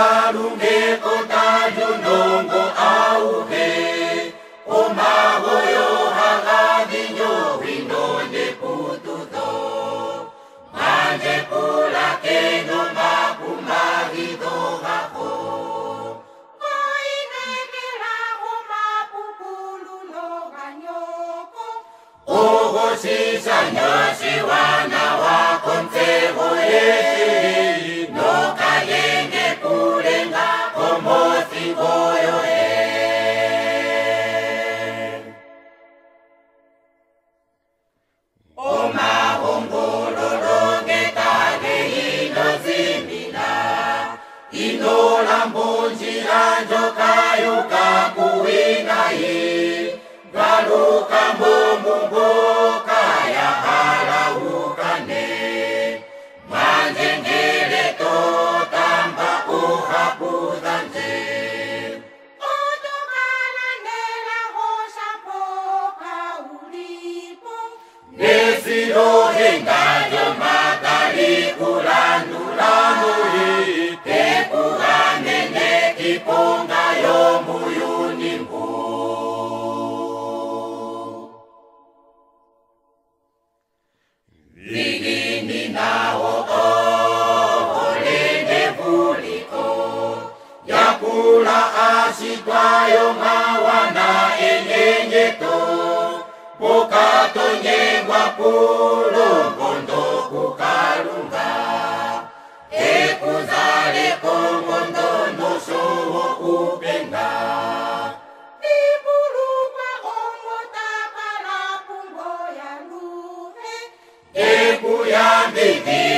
Kalunge kotalyunongo auhe omagoyo hagadhinyowindo neputudho manje pulakeno makumagidho gaho Oinekela omapukululo ganyoko Ogoshisha wakontseho yeshili nokayenge kulenga komothingo yoye. Omahongololo ngetage inozimina inolambonjira ndjoka yuka kuwinayi galuka momumboka ya halaukane manje ngele totamba ohapu dhandje Otokala nelago shampoka ulipo nesilohenga lyomatali kulandula muyi tekuganene kiponga yomuyuni mbu. Dhigininawo oholende vuliko yakula ashitwayo mawana enyenyeto pokatonyengwa kulongondo kukalunga ekuzale kongondo noshowo upenga Dhimbulukwa omotakala pungoya luhe. Ekuyambidhidha.